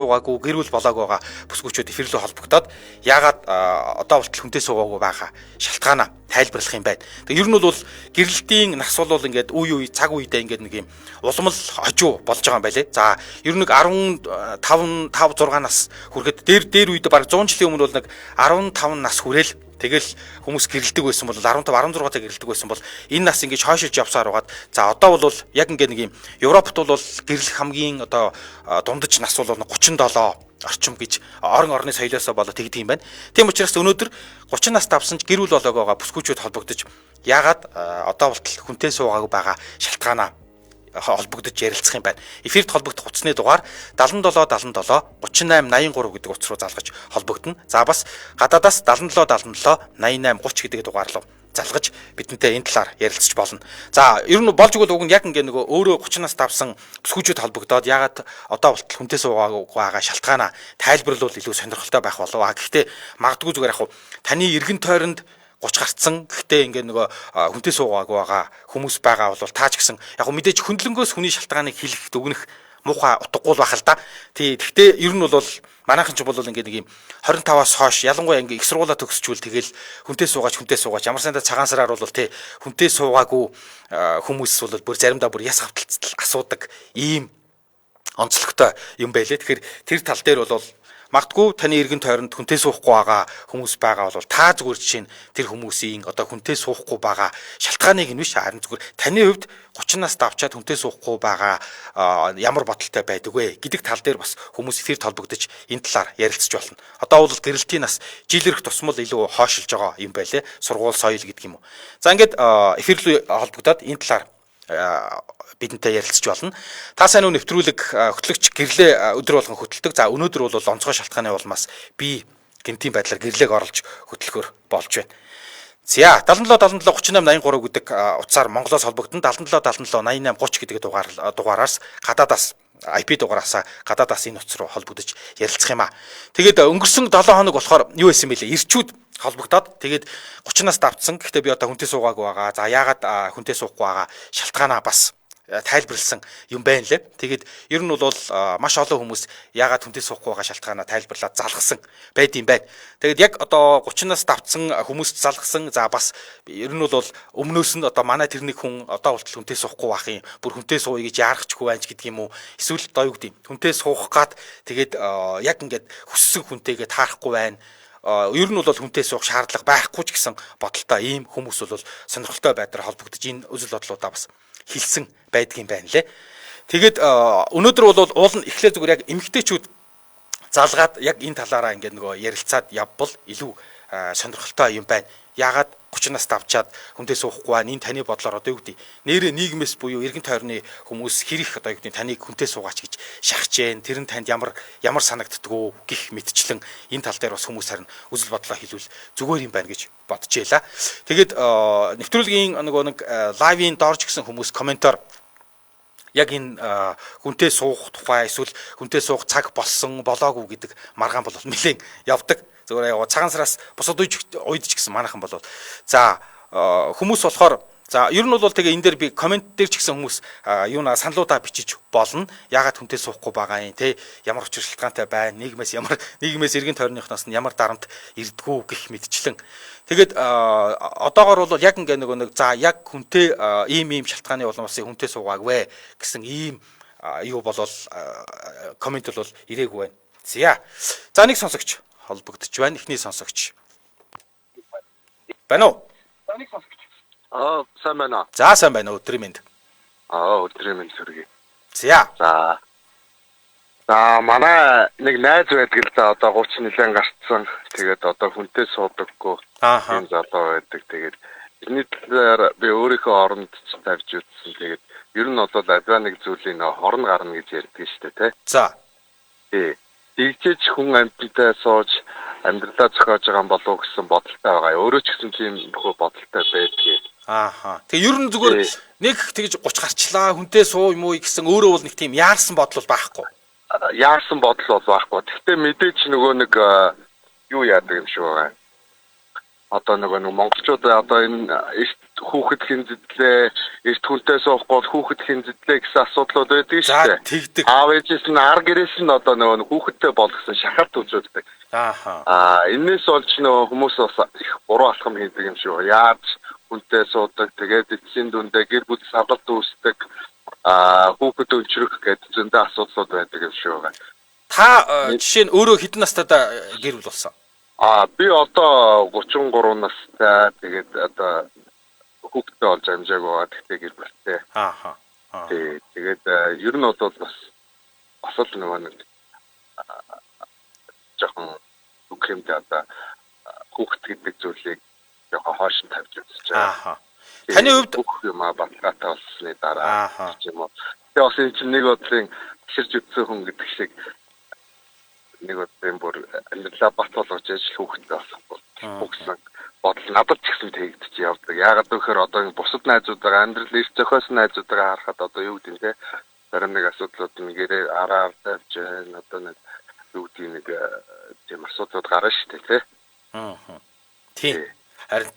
суугаагүй, гэр бүл болоогүй байгаа бүсгүүчүүд эфир рүү холбогдоод яагаад одоо болтол хүнтэй суугаагүй байгаа шалтгаанаа тайлбарлах юм байна. Тэгээ ер нь бол гэрлэлтийн нас бол ингээд үе үе цаг үедээ ингээд нэг юм улам л хожуу болж байгаа юм байлээ. За, ер нь нэг 15 5 6 нас хүрэхэд дээр дээр үед бараг 100 жилийн өмнө бол нэг 15 нас хүрээл тэгэл хүмүүс гэрэлдэг байсан бол 15 16 цаг гэрэлдэг байсан бол энэ нас ингэж хойшилж явсаар байгаад, за, одоо бол яг ингээд нэг юм Европт бол гэрлэх хамгийн одоо дундаж нас бол 37 орчим гэж орон орны соёлоосоо болоо тэгдэг юм байна. Тийм учраас өнөөдөр 30 нас давсан ч гэр бүл болоог байгаа бүсгүүчүүд холбогдож яагаад одоо болтол хүнтэй суугаагүй байгаа шалтгаанаа холбогдож ярилцах юм байна. Эфирт холбогдох утасны дугаар 77 77 38 83 гэдэг утас руу залгаж холбогдоно. За, бас гадаадаас 77 77 88 30 гэдэг дугаар руу залгаж бидэнтэй энэ талаар ярилцаж болно. За, ер нь болж игэл уг нь яг ингээ нөгөө өөрөө 30 нас давсан бүсгүүчүүд холбогдоод яагаад одоо болтол хүнтэй суугаагүй байгаа шалтгаанаа тайлбарлавал илүү сонирхолтой байх болов. А гэхдээ магадгүй зүгээр яг таны эргэн тойронд 30 гарцсан, гэхдээ ингээ нөгөө хүнтэй суугаагүй байгаа хүмүүс байгаа бол таа ч гэсэн яг мэдээж хөндлөнгөөс хүний шалтгааныг хэлэх, дүгнэх муухай утгагүй байх л да. Тий, гэхдээ ер нь бол манайхан ч бол ингээ нэг юм 25-аас хойш ялангуяа ингээ их сургуулаа төгсчүүл тэгэл хүнтэй суугаач, хүнтэй суугаач, ямар сандаа цагаан сараар бол тий хүнтэй суугаагүй хүмүүс бол бүр заримдаа бүр яс хавталцал асуудаг ийм онцлогтой юм байлээ. Тэгэхээр тэр тал дээр бол магадгүй таны эргэн тойронд хүнтэй суухгүй байгаа хүмүүс байгаа бол та зүгээр жишээ нь тэр хүмүүсийн одоо хүнтэй суухгүй байгаа шалтгааныг нь биш, харин зүгээр таны хувьд 30 нас давчаад хүнтэй суухгүй байгаа ямар бодолтой байдаг вэ гэдэг тал дээр бас хүмүүс эфирт холбогдож энэ талаар ярилцаж болно. Одоо бол гэрэлтийн нас жилэрх тусмал илүү хойшилж байгаа юм байлээ. Сургууль соёл гэдэг юм уу. За, ингээд эфир рүү холбогдоод энэ талаар бидэнтэй ярилцаж болно. Та сайн уу, нэвтрүүлэг хөтлөгч гэрлээ өдөр болгон хөтэлдэг. За, өнөөдөр бол онцгой шалтгааны улмаас би гэнтийн байдлаар гэрлээг оруулж хөтлөхөр болж байна. За, 77 77 38 83 гэдэг утсаар Монголоос холбогдсон, 77 77 88 30 гэдэг дугаараас гадаадаас IP дугаараасаа гадаадаас энэ утас руу холбогдож ярилцах юм а. Тэгээд өнгөрсөн 7 хоног болохоор юу байсан бэлээ? Ирчүүд холбогдоод тэгээд 30 нас давтсан. Гэхдээ би одоо хүнтэй суугаагүй байгаа. За, яагаад хүнтэй суухгүй байгаа шалтгаанаа бас тайлбарлсан юм байна лээ. Тэгээд ер нь бол маш олон хүмүүс яагаад хүнтэй суухгүй байгаа шалтгаанаа тайлбарлаад залгасан байд юм байна. Тэгээд яг одоо 30 нас давтсан хүмүүст залгасан. За, бас ер нь бол өмнөөс нь одоо манай тэр нэг хүн одоо болтол хүнтэй суухгүй байх юм. Бүр хүнтэй сууя гэж яарахчгүй байж гэдэг юм уу? Эсвэл одоо юу гэдэг юм. Хүнтэй суух гад тэгээд яг ингээд хүссэн хүнтэйгээ таарахгүй байна. Ер нь бол хүнтэй суух шаардлага байхгүй ч гэсэн бодолтой ийм хүмүүс бол сонирхолтой байдлаар холбогдож энэ үзэл бодлуудаа бас хэлсэн байдгийн байна лээ. Тэгээд өнөөдөр бол уул нь эхлээ зүгээр яг эмэгтэйчүүд залгаад яг энэ талаараа ингээд нөгөө ярилцаад явбал илүү сонирхолтой юм байна. Яагаад 30 нас давчаад хүнтэй суухгүй байна? Энэ таны бодлоор одоо юу гэдэг? Нэрээ нийгмээс буюу эргэн тойрны хүмүүс хэрих одоо юу гэдэг таныг хүнтэй суугаач гэж шахаж जैन. Тэр нь танд ямар ямар санагддгүү гих мэтчлэн энэ тал дээр бас хүмүүс харин үзэл бодлоо хэлвэл зүгээр юм байна гэж бодож байлаа. Тэгээд нэвтрүүлгийн нөгөө нэг лайвын дорж гисэн хүмүүс комментоор яг энэ хүнтэй суух тухай эсвэл хүнтэй суух цаг болсон болоогүй гэдэг маргаан бол нэлээд явдаг. Зүгээр яг цагаан сараас бусад үед ч гэсэн манайхан бол за хүмүүс болохоор, за, ер нь бол тэгээ энэ дээр би коммент дээр ч гэсэн хүмүүс юунаа саналуудаа бичиж болно. Яагаад хүнтэй суухгүй байгаа юм те, ямар учир шалтгаантай байна, нийгмээс ямар нийгмээс эргэн тойрныхноос нь ямар дарамт ирдгүү гэх мэтчлэн. Тэгээд одоогор бол яг ингээ нөгөө нэг за яг хүнтэй ийм ийм шалтгааны улмаас хүнтэй суугаагүй гэсэн ийм юу болол коммент бол ирээгүй байна. За. За, нэг сонсогч холбогдож байна. Эхний сонсогч. Байна уу? За, нэг сонсогч. Аа, сайн байна уу? За, сайн байна уу, өдрийн мэнд. Аа, өдрийн мэнд хүргэе. За. За. За, манай нэг найз байдаг л да, одоо 30 нэлээд гарцсан. Тэгээд одоо хүнтэй суудаггүй. Аа. Тийм залуу байдаг. Тэгээд тэрний талаар би өөрийнхөө оронд тавьж үзсэн. Тэгээд ер нь бол альва нэг зүйлийн хорн гарна гэж ярьдаг шүү дээ, тэ. За. Тий. Тэгжээж хүн амьтантай сууж амьдралаа зохиож байгаа юм болов уу гэсэн бодолтой байгаа. Өөрөө ч гэсэн тийм нөхөө бодолтой байдгийг. Ааха. Тэгээ ер нь зүгээр нэг тэгж 30 гарчлаа хүнтэй суу юм уу гэсэн өөрөө бол нэг тийм яарсан бодол бол байхгүй. Яарсан бодол бол байхгүй. Гэхдээ мэдээч нөгөө нэг юу яадаг юм шиг байгаа. Одоо нөгөө нэг монголчууд одоо энэ эрт хүүхэд хинзэдлээ, эрт хүнтэй суухгүй бол хүүхэд хинзэдлээ гэсэн асуудлууд байдаг шүү дээ. Тэгдэг. Аав ээжээс нь ар гэрээс нь одоо нөгөө хүүхэдтэй болгосон шахалт үзүүлдэг. Ааха. Аа, энээс болж нөгөө хүмүүс бас их буруу алхам хийдэг юм шиг. Яаж хүнтэй суудаг, тэгээд эцсийн дүндээ гэр бүл савлалт үүсдэг, аа, хүүхэд өнчрөх гэдэг зөндөө асуудлууд байдаг юм шиг байна. Та жишээ нь өөрөө хэдэн настайд гэр бүл болсон? Аа, би одоо 33 настай. Тэгээд одоо хүүхэдтэй болж амжаагүй байгаа. Тэгтээ гэр бүлтэй. Ааха. Тий. Тэгээд ер нь бол бас л нөгөө нэг жоохон үг юмдээ одоо хүүхэд гэдэг зүйлийг жоохон хойш нь тавьж үзэж байгаа. Ааха. Таны хувьд бүх юм баталгаатай болсны дараа ч юм уу. Тэгээ бас энэ чинь нэг бодлын таширч үтсэн хүн гэдэг шиг нэг бодлын бүр амьдралаа бат болгож ээж хүүхэдтэй болохгүй гэсэн бодол надад ч гэсэн тэгдэж явдаг. Яагаад гэвэл одоо энэ бусад найзуудаа амьдрал эрт зохиосон найзуудаа харахад одоо юу гэдэг нь те зарим нэг асуудлууд нь гэрээ араар тавьж байна. Одоо нэг юу гэдэг нэг тийм асуудлууд гарна шүү дээ те. Аа. Тийм. Харин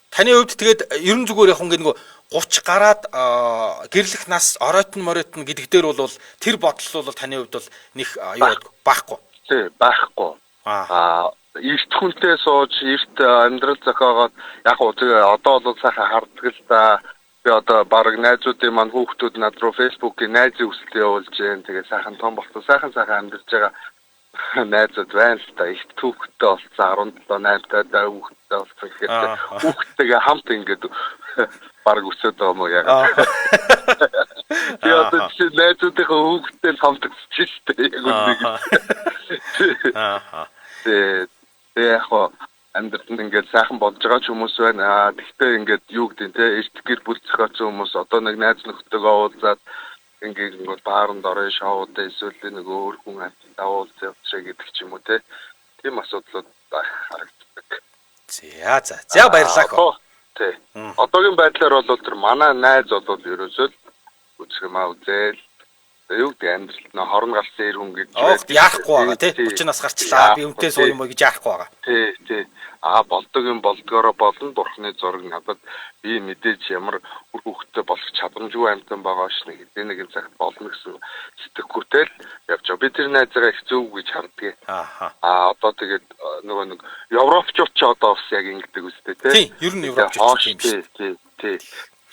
таны хувьд тэгээд ерөн зүгээр яг ингээд нөгөө 30 гараад гэрлэх нас оройтн моройтн гэдэг дээр бол тэр бодол бол таны хувьд бол нэх юу байхгүй. Тий, байхгүй. Аа, эрт хүнтэй сууж, эрт амьдрал зохиогоод яг уу тэгээ одоо бол сайхан харддаг л да. Би одоо баг найзуудын маань хүүхдүүд над руу Facebook-ийн найзын хүсэлт явуулж जैन. Тэгээ сайхан том болсон, сайхан сайхан амьдарч байгаа найзууд байна л та. Их түүхтэй болсон 17 8 таа хүүхдтэй болсон гэхээр хүүхдтэйгээ хамт ингээд баг өсөд байгаа юм уу яагаад. Би одоо жишээ найзуудынхаа хүүхдтэй л хамт өсөж шүү дээ. Яг үнэ. Аа. Тэгээ яг хоо амьдрал нь ингээд сайхан болж байгаа ч хүмүүс байна. Аа, тэгтээ ингээд юу гэдэг нь те эрт гэр бүл зохиоцсон хүмүүс одоо нэг найз нөхдөйгөө уулзаад ингээд нэг бааранд орё шоудаа эсвэл нэг өөр хүн амттай уулзах явчих гэдэг ч юм уу те. Тийм асуудлууд харагддаг. За за. За баярлалаа. Тий. Одоогийн байдлаар бол тэр манай найз бол ерөөсөө л үзэх юм аа үзээл. Юу гэдэг амьдралд нөө хорон гарсан эр хүн гэж яахгүй байгаа тий. 30 нас гарчлаа. Би үнтэй суу юм уу гэж яахгүй байгаа. Тий, тий. Аа, болдог юм болдгоороо болно. Бурхны зураг надад би мэдээж ямар үр хөвгттэй болох чадамжгүй амьтан байгаа ш нэг хэдийн нэгэн цагт болно гэсэн сэтгэхүйтэй л явж байгаа. Би тэр найзаараа их зөв гэж харддаг. Ааха. Аа, одоо тэгээд нөгөө нэг европчууд ч одоо бас яг ингэдэг үстэй тий. Тий, ер нь европчууд тийм шүү. Тий, тий.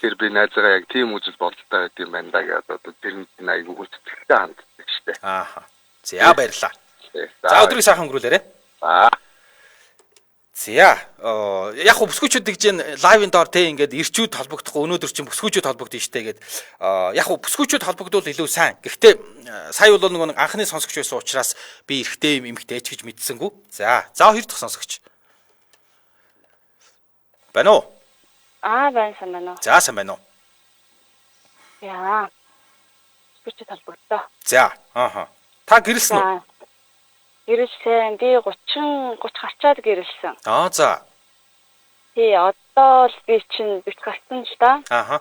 Тэр би найзаараа яг тийм үзэл бодолтой байд юм байна да гэдэг одоо тэрэнд нь айгүй хүндэтгэлтэй ханддаг шүү дээ. Ааха. За баярлалаа. За өдрийг сайхан өнгөрүүлээрэй. За. За яг хөө бүсгүүчүүд гэж энэ лайвын доор те ингээд ирчүүд холбогдохгүй өнөөдөр чинь бүсгүүчүүд холбогдсон штэ гээд яг хөө бүсгүүчүүд холбогдвол илүү сайн. Гэхдээ сая бол нөгөө нэг анхны сонсогч байсан учраас би эрэгтэй юм эмэгтэй ч гэж мэдсэнгүү. За за хоёр дахь сонсогч. Байна уу? Аа, байна, сайн байна уу? За сайн байна уу? Яа. Бүсгүүчүүд холбогдлоо. За ааха. Та гэрэлсэн үү? Гэрэлсэн. Би 30 гарчаад гэрэлсэн. Аа за. Тий, одоо л би чинь 40 гарсан л да. Ааха.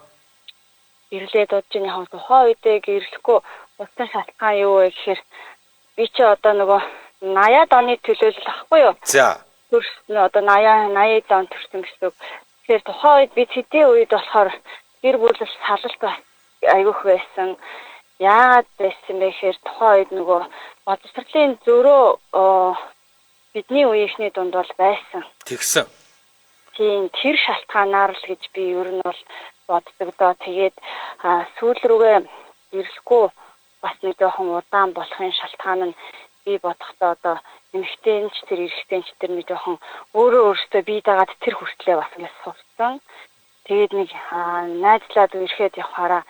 Гэрлээд удаж ийн яг тухайн үедээ гэрлэхгүй утсан шалтгаан юу вэ гэхээр би чи одоо нөгөө 80-аад оны төлөөлөл ахгүй юу? За. Төрсөн одоо 80 80-аад он төрсөн гэсэн үг. Тэгэхээр тухайн үед би тэдний үед болохоор гэр бүл салалт бас айгүйх байсан. Яагаад байсан бэ гэхээр тухайн үед нөгөө боловсролын зөрөө бидний үеийнхний дунд бол байсан. Тэгсэн. Тийм, тэр шалтгаанаар л гэж би ер нь бол боддог доо. Тэгээд сүүл рүүгээ ирэхгүй бас нэг жоохон удаан болохын шалтгаан нь би бодохдоо одоо эмэгтэй нь ч тэр эрэгтэй нь ч тэр нэг жоохон өөрөө өөртөө бие дагаад тэр хүртлээ бас ингэ сурцсан. Тэгээд нэг найзлаад ирэхэд явахаараа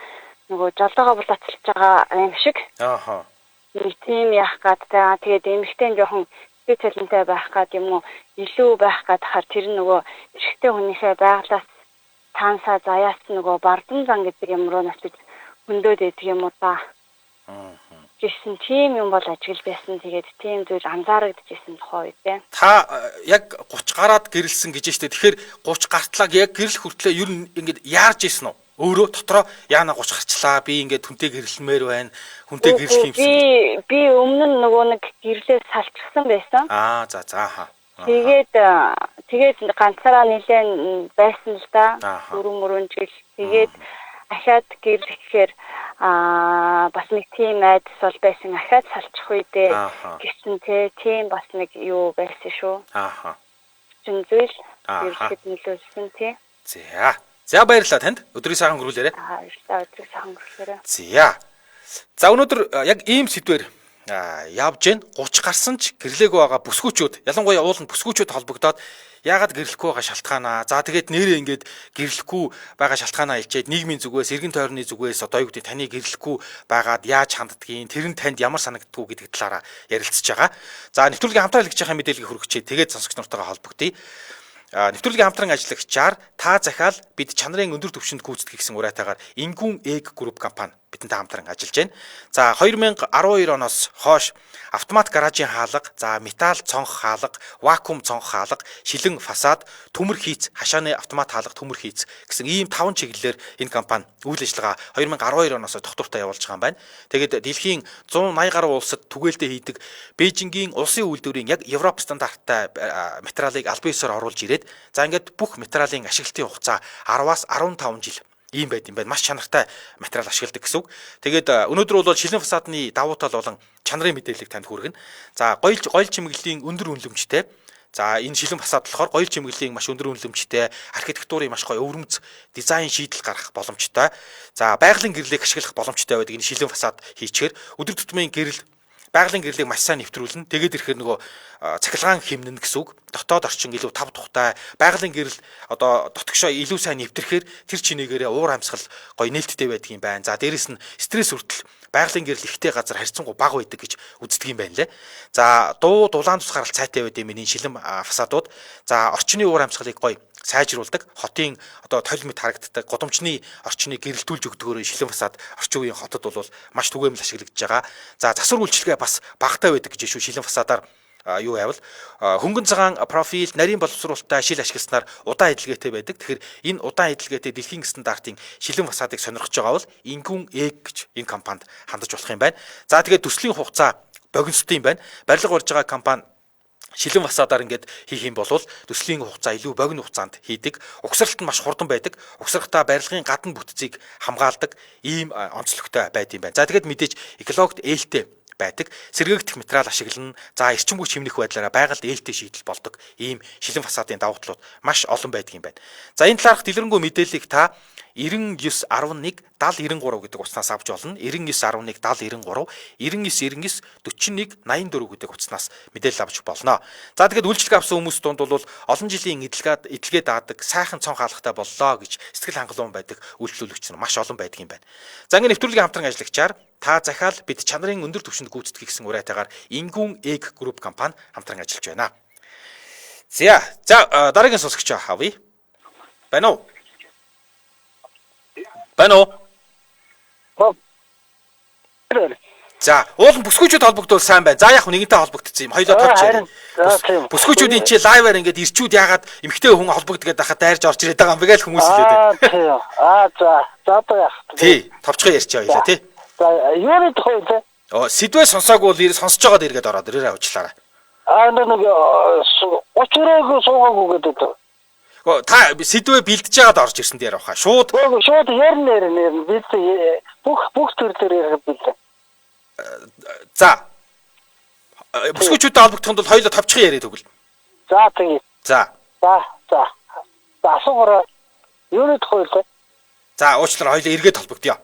нөгөө жолоогоо булаацалж байгаа юм шиг. Ааха. Нэг тийм яах гад та тэгээд эмэгтэй нь жоохон бие цалинтай байх гад юм уу илүү байх гад хахаар тэр нөгөө эрэгтэй хүнийхээ байглаас таансаа заяас нөгөө бардан зан гэдэг юм руу начиж хөндөд идэг юм уу та. Гэсэн тийм юм бол ажиглаж байсан. Тэгээд тийм зүйл анзаарагдчихсэн тухай үед ээ. Та яг 30 гараад гэрэлсэн гэж штэ. Тэгэхээр 30 гартлаа яг гэрэл хүртлээ ер нь ингээд яарж исэн үү? Өөрөө дотроо яана 30 гарчлаа. Би ингээд хүнтэй гэрлэмээр байна. Хүнтэй гэрлэх юмсан. Би өмнө нь нөгөө нэг гэрлээ салчихсан байсан. Аа за за хаа. Тэгээд ганцаараа нэлээд байсан л да. 4 жил. Тэгээд ахаад гэрлэхээр бас нэг тийм айдас бол байсан. Ахаад салчих үедээ гэсэн тийм бас нэг юу байсан шүү. Чин зүйл гэрлэхэд нөлөөлсөн тий. За. За баярлалаа танд. Өдрийн сайхан өнгөрүүлээрэй. Баярлалаа. Өдрийн сайхан өнгөрүүлээрэй. За. За өнөөдөр яг ийм сэдвээр явж гэн 30 гарсан ч гэрлээгүй байгаа бүсгүүчүүд, ялангуяа ууланд бүсгүүчүүд холбогдоод яагаад гэрлэхгүй байгаа шалтгаанаа. За тэгээд нэрээ ингээд гэрлэхгүй байгаа шалтгаанаа илчээд нийгмийн зүгээс, эргэн тойрны зүгээс одоо юу гэдэг таны гэрлэхгүй байгаад яаж ханддгийг, тэр нь танд ямар санагддгүү гэдэг талаараа ярилцж байгаа. За нэвтрүүлгийн хамтран хэлж байгаа мэдээллийг хүргэчихье. Тэгээд сонсогч нартайгаа холбогдъё. Нэвтрүүлгийн хамтран ажиллагчаар та захиал бид чанарын өндөр түвшинд гүйцэтгэх гэсэн уриатайгаар Ингүүн Эг Group компани бидэнтэй хамтран ажиллаж байна. За 2012 оноос хойш автомат гаражийн хаалга, за металл цонх хаалга, вакуум цонх хаалга, шилэн фасад, төмөр хийц, хашааны автомат хаалга, төмөр хийц гэсэн ийм 5 чиглэлээр энэ компани үйл ажиллагаа 2012 оноос тогтвортой явуулж байгаа юм байна. Тэгээд дэлхийн 180 гаруй улсад түгээлдээ хийдэг Бээжингийн улсын үйлдвэрийн яг Европ стандарттай материалыг албан ёсоор оруулж ирээд за ингээд бүх материалын ашиглалтын хугацаа 10-аас 15 жил ийм байд юм байна. Маш чанартай материал ашигладаг гэсэн үг. Тэгээд өнөөдөр бол шилэн фасадны давуу тал болон чанарын мэдээллийг танд хүргэнэ. За гоёл чимэглэлийн өндөр үнэлэмжтэй. За энэ шилэн фасад болохоор гоёл чимэглэлийн маш өндөр үнэлэмжтэй, архитектурын маш гоё өвөрмөц дизайн шийдэл гаргах боломжтой. За байгалийн гэрлийг ашиглах боломжтой байдаг энэ шилэн фасад хийчихээр өдөр тутмын гэрэл байгалийн гэрлийг маш сайн нэвтрүүлнэ. Тэгээд ирэхээр нөгөө цахилгаан хэмнэн гэсэн үг. Дотоод орчин илүү тав тухтай, байгалийн гэрэл одоо дотгошоо илүү сайн нэвтрэхээр тэр чинээгээрээ уур амьсгал гоё нээлттэй байдаг юм байна. За дээрэс нь стресс хүртэл байгалийн гэрэл ихтэй газар харьцангуй бага байдаг гэж үздэг юм байна лээ. За дуу дулаан тусгаарлалт сайтай байдаг юм энэ шилэн фасадууд. За орчны уур амьсгалыг гоё сайжруулдаг, хотын одоо толь мэт харагддаг, гудамжны орчныг гэрэлтүүлж өгдөгөөр шилэн фасад орчин үеийн хотод бол маш түгээмэл ашиглагдж байгаа. За засвар үйлчилгээ бас багатай байдаг гэж шүү шилэн фасадаар юу байвал хөнгөн цагаан профил, нарийн боловсруулалттай шил ашигласнаар удаан эдлгээтэй байдаг. Тэгэхээр энэ удаан эдлгээтэй дэлхийн стандартын шилэн фасадыг сонирхож байгаа бол Ингүүн Эг гэж энэ компанид хандаж болох юм байна. За тэгээд төслийн хугацаа богиностой юм байна. Барилга барьж байгаа компани шилэн фасадаар ингээд хийх юм бол төслийн хугацаа илүү богино хугацаанд хийдэг. Угсралт нь маш хурдан байдаг. Угсрахтаа барилгын гадна бүтцийг хамгаалдаг ийм онцлогтой байд юм байна. За тэгээд мэдээж экологид ээлтэй байдаг. Сэргээгдэх материал ашиглана. За эрчим хүч хэмнэх байдлаараа байгальд ээлтэй шийдэл болдог ийм шилэн фасадын давуу талууд маш олон байдаг юм байна. За энэ талаарх дэлгэрэнгүй мэдээллийг та 99 11 70 93 гэдэг утаснаас авч болно. 99 11 70 93, 99 99 41 84 гэдэг утаснаас мэдээлэл авч болно. За тэгээд үйлчлэг авсан хүмүүс дунд бол олон жилийн эдлгээ даадаг сайхан цон хаалгатай боллоо гэж сэтгэл хангалуун байдаг үйлчлүүлэгч нар маш олон байдаг юм байна. За ингээд нэвтрүүлгийн хамтран ажиллагчаар та захиал бид чанарын өндөр түвшинд гүйцэтгэх гэсэн уриатайгаар Ингүүн Эг Group компани хамтран ажиллаж байна. За дараагийн сонсогч авъя. Байна уу? Байна уу? За, уул нь бүсгүүчүүд холбогдвол сайн байна. За яг нэгэнтэй холбогдсон юм. Хоёлоо товч яриа. Бүсгүүчүүдийн чи лайваар ингээд ирчүүд яагаад эмэгтэй хүн холбогдгээд байхад дайрж орж ирээд байгаа юм бэ гэж хүмүүс хэлээд байна. Аа за. За одоо яах вэ? Тий, товчхон ярьчаа хоёлаа тий. За, юуны тухай вэ? Сэдвээ сонсоогүй бол сонсож байгаад эргээд ороод ирээрэй уучлаарай. Аа нэг 30 өрөөг суугаагүй гэдэг. Та сэдвээ бэлдэж байгаад орж ирсэн дээр явах. Шууд шууд ярина бид бүх төр дээр ярих билээ. За. Бүсгүүчүүдтэй холбогдохын тулд хоёулаа товчхон яриад өгөл. За тэгье. За. За. За асуугаарай. Юуны тухай вэ? За уучлаарай хоёулаа эргээд холбогдъё.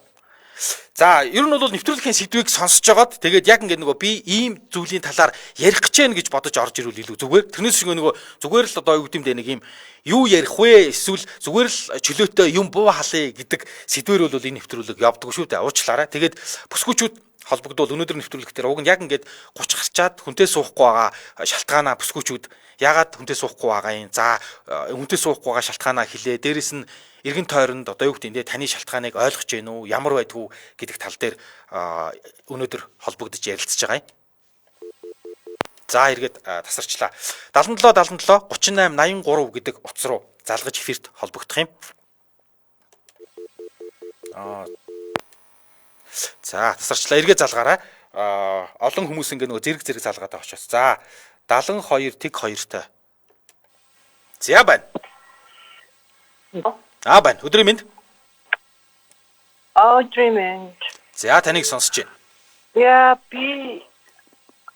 За ер нь бол нэвтрүүлгийн сэдвийг сонсож байгаад тэгээд яг ингээд нөгөө би ийм зүйлийн талаар ярих гэж байна гэж бодож орж ирвэл илүү зүгээр. Тэрнээс шиг нөгөө зүгээр л одоо юу гэдэм бэ нэг ийм юу ярих вэ эсвэл зүгээр л чөлөөтэй юм буу халъя гэдэг сэдвэр бол энэ нэвтрүүлэг явдаггүй шүү дээ. Уучлаарай. Тэгээд бүсгүүчүүд холбогдвол өнөөдөр нэвтрүүлэг дээр уг нь яг ингээд 30 гарчаад хүнтэй суухгүй байгаа шалтгаанаа бүсгүүчүүд ягаад хүнтэй суухгүй байгаа юм. За хүнтэй суухгүй байгаа шалтгаанаа хэлээ. Дээрэс нь эргэн тойронд одоо юу гэдэг нь таны шалтгааныг ойлгож гин үү, ямар байдгүй гэдэг тал дээр өнөөдөр холбогдож ярилцж байгаа юм. За эргээд тасарчлаа. 77 77 38 83 гэдэг утас руу залгаж эфирт холбогдох юм. За тасарчлаа. Эргээд залгаарай. Олон хүмүүс ингээ нөгөө зэрэг залгаад байгаа учраас. За 72 тэг 2-тай За байна. Аа байна. Өдрийн мэнд. Өдрийн мэнд. За таныг сонсож байна. Яа би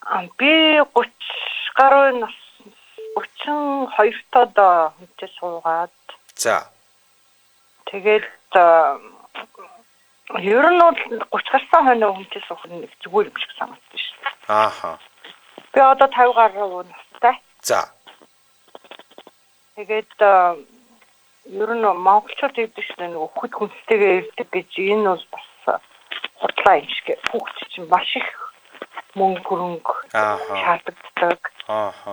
30 гаруй нас 32 тод хүнтэй суугаад. За. Тэгээд ер нь бол 30 гарсан хойно хүнтэй суух нь зүгээр юм шиг санагдсан шүү дээ. Ааха. Би одоо 50 гаруй настай. За. Тэгээд ер нь монголчууд гэдэг шүү дээ нэг өхөд хүнстэйгээ ирдэг гэж энэ бол бас худлаа юм шиг. Хүүхд чинь маш их мөнгө хөрөнгө шаардлагатай.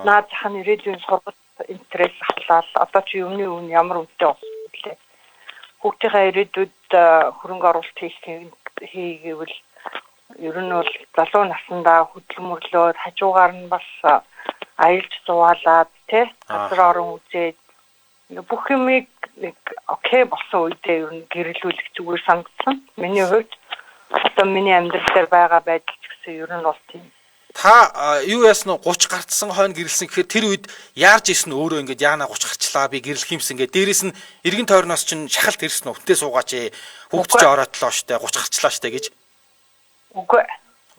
Наад зах нь ирээдүйн сургалт интерес авлаа. Одоо чи юмны үн ямар үнэтэй болсон бэлээ. Хүүхдийнхээ ирээдүйд хөрөнгө оруулалт хийгээвэл ер нь бол залуу насндаа хөдөлмөрлөөд хажуугаар нь бас аялж зуваалаад тий газар орон үзээд бүх юмыг нэг окей болсон үедээ ер нь гэрэлүүлэх зүгээр санагдсан. Миний хувьд одоо миний амьдрал дээр байгаа байдал ч гэсэн ер нь бол тийм. Та юу яасан нь 30 гарцсан хойно гэрэлсэн гэхээр тэр үед яарж исэн өөрөө ингээд яана 30 гарчлаа би гэрлэх юмсан ингээд дээрэс нь эргэн тойрноос чинь шахалт ирсэн үү? Хүнтэй суугаач ээ. Хүүхд чи ороотлоо штэ 30 гарчлаа штэ гэж. Үгүй.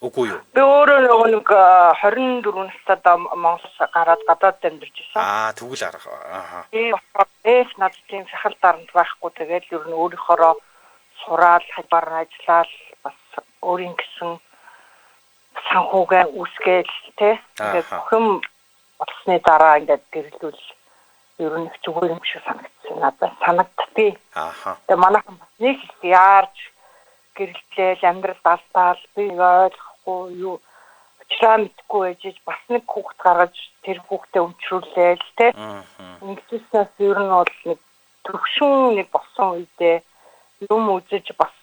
Үгүй юу? Би өөрөө нөгөө нэг 24 настайд Монгол гараад гадаад амьдарч ирсэн. Аа тэгвэл арга. Ааха. Би болохоор их надад тийм шахалт дарамт байхгүй тэгээд ер нь өөрийнхоороо сураал хажуугаар нь ажиллаал бас өөрийн гэсэн санхүүгээ үүсгээл тий. Тэгээд бүх юм болсны дараа ингээд гэрлүүл ер нь зүгээр юм шиг санагдсан надад санагддгийг. Ааха. Тэгээд манайхан бас нэг их яарч гэрэлтлээл амьдрал далдаал би ойлгохгүй юу учраа мэдгүй байж бас нэг хүүхд гаргаж тэр хүүхдээ өмчрүүлээл тий. Ингэжсэнээс ер нь бол нэг төвшин нэг болсон үедээ юм үзэж бас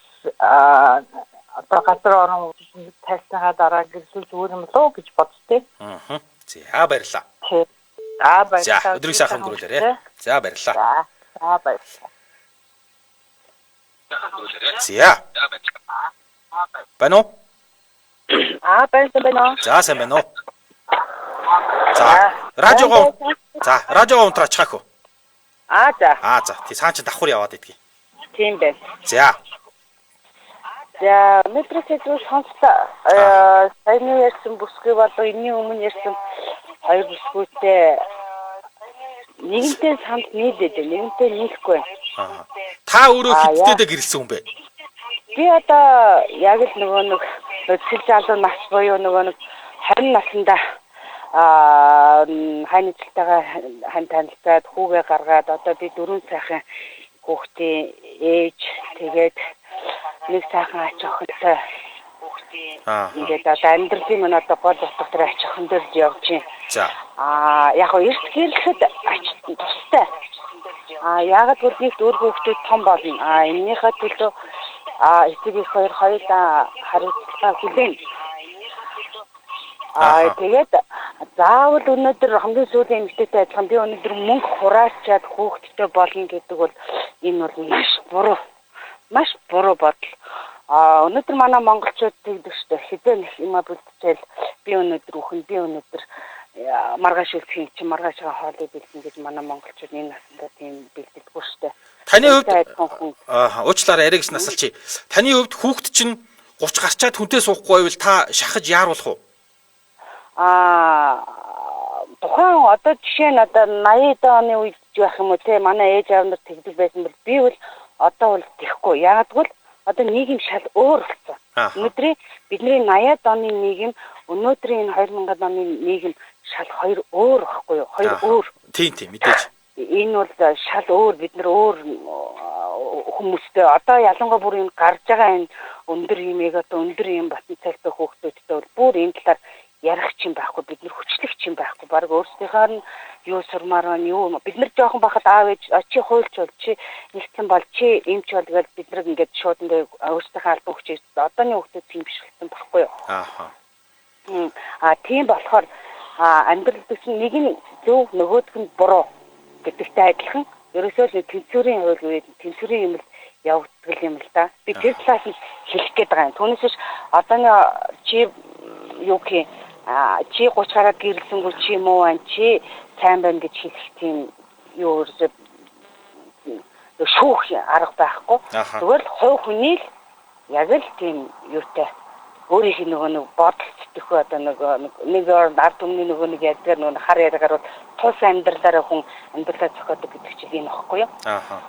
одоо газар орон үзэж нэг тайлсныхаа дараа гэрлүүл зүгээр юм лөө гэж боддتي. Аа. За баярлалаа. За баярлалаа. За өдрийг сайхан өнгөрүүлээрэй. За баярлалаа. За баярлалаа. За. Байна уу? Аа байна байна. За сайн байна уу? За радиогоо за радиогоо унтраачих уу? Аа за. Аа за. Тий цаан чи давхар яваад идэгий. Тийм байна. За. За өнөөдрийн сэдвийг сонслоо. Саяны ярьсан бүсгүй болов энэний өмнө ярьсан хоёр бүсгүйтэй нэгэнтэй санд нийлээд нэгэнтэй нийлэхгүй. Аа. Та өөрөө хэдтэйдээ гэрэлсэн хүн бэ? Би одоо яг л нөгөө нэг цэл залуу нас буюу нөгөө нэг 20 наснда хань ажилтайгаа хань танилцаад хүүгээ гаргаад одоо би дөрвөн сайхан хүүхдийн ээж тэгээд нэг сайхан ач охинтой хүүхдийн ингээд одоо амьдралын минь одоо гол утга дээр ач охин дээр л явж байна. За. Аа яг нь эрт гэрлэхэд ач тустай. Аа яагаад гэвэл нэг өөр хүүхдүүд том болно. Аа энэнийхээ төлөө эцэг их хоёр хоёулаа хариуцлага хүлээн. Аа тэгээд заавал өнөөдөр хамгийн сүүлийн эмэгтэйтэй адилхан би өнөөдөр мөнгө хураачаад хүүхэдтэй болно гэдэг бол энэ бол маш буруу. Маш буруу бодол. Аа өнөөдөр манай монголчууд тэгдэг шүү дээ. Хэзээ нэг юм бэлтжээл би өнөөдөр үхэн, би өнөөдөр маргааш үлдэх юм чи маргаашгаа хоолыг бэлдэн гэж манай монголчууд энэ насандаа тийм бэлдэлгүй шүү дээ. Таны хувьд аа уучлаарай яриаг ч насалчи. Таны хувьд хүүхэд чинь 30 гарчаад хүнтэй суухгүй байвал та шахаж яаруулах уу? Аа тухайн одоо жишээ нь одоо 80 оны үед байх юм уу те манай ээж аав нар тэгдэг байсан бол би бол одоо бол тэхгүй. Яагаад гэвэл одоо нийгэм шал өөр болсон. Өнөөдрийн бидний 80-ад оны нийгэм өнөөдрийн энэ 2000-ад оны нийгэм шал хоёр өөр байхгүй юу? Хоёр өөр. Тийм тийм мэдээж. Энэ бол шал өөр бид нар өөр хүмүүстэй одоо ялангуяа бүр энэ гарч байгаа энэ өндөр юмыг одоо өндөр юм потенциалтай хүүхдүүдтэй бол бүр энэ талаар ярих чинь байхгүй бид нар хүчлэх чинь байхгүй баг өөрсдийнхөө нь юу сурмаар байна юу бид нар жоохон бахад аав ээж чи хуульч бол чи нэгтэн бол чи эмч бол гэж бид нар ингээд шууд ингээд өөрсдийнхөө албан хүчээр одооны хүүхдүүд тийм биш болсон байхгүй юу? Ааха. А тийм болохоор амьдрал гэсэн нэг нь зөв нөгөөх нь буруу гэдэгтэй адилхан ерөөсөө л тэнцвэрийн хууль үед тэнцвэрийн юм л явагддаг юм л да. Би тэр талаас нь хэлэх гээд байгаа юм. Түүнээс биш одооны чи юу гэх чи 30 гараад гэрэлсэнгүү чи муу байна чи сайн байна гэж хэлэх тийм юу ерөөсөө шүүх арга байхгүй. Зүгээр л хувь хүний л яг л тийм юутай өөрийнх нь нөгөө нэг бодол сэтгэхүй одоо нөгөө нэг ард түмний нөгөө нэг ядгаар нөгөө хар яриагаар бол тус амьдралаараа хүн амьдралаа зохиодог гэдэг чинь энэ багхгүй юу? Ааха.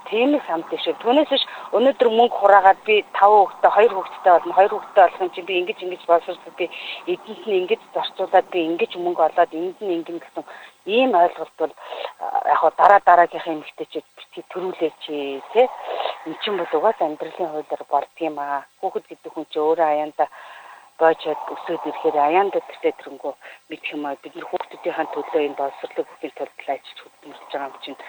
Тийм л самт шиг. Түүнээс биш өнөөдөр мөнгө хураагаад би 5 хүүхэдтэй 2 хүүхэдтэй болно. 2 хүүхэдтэй болох юм чинь би ингэж ингэж боловсруулаад би эдэнт нь ингэж зарцуулаад би ингэж мөнгө олоод энд нь ингэн гэсэн ийм ойлголт бол яг хоо дараа дараагийнхаа эмэгтэйчүүд битгий төрүүлээч тий. Эн чинь бол угаас амьдралын хуулиар болдгийм аа. Хүүхэд гэдэг хүн чинь өөрөө аяанда бойчод өсөөд ирэхээр аяанда тэртээ тэрэнгүү мэдэх юм аа. Бид нар хүүхдүүдийнхээ төлөө энэ боловсролыг өгөхийн тулд ажиллаж хөдөлмөрлөж байгаа юм чинь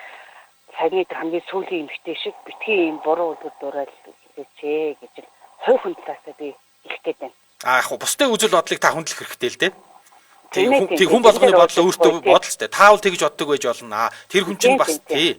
саяны хамгийн сүүлийн эмэгтэй шиг битгий ийм буруу үлгэр дуурайл хийгээч гэж хувь хүн талаасаа би хэлэх гээд байна. Аа яг бусдын үзэл бодлыг та хүндлэх хэрэгтэй л дээ. Тийм хүн болгоны бодол өөртөө бодол ч та бол тэгж боддог байж болно. Аа тэр хүн чинь бас тий.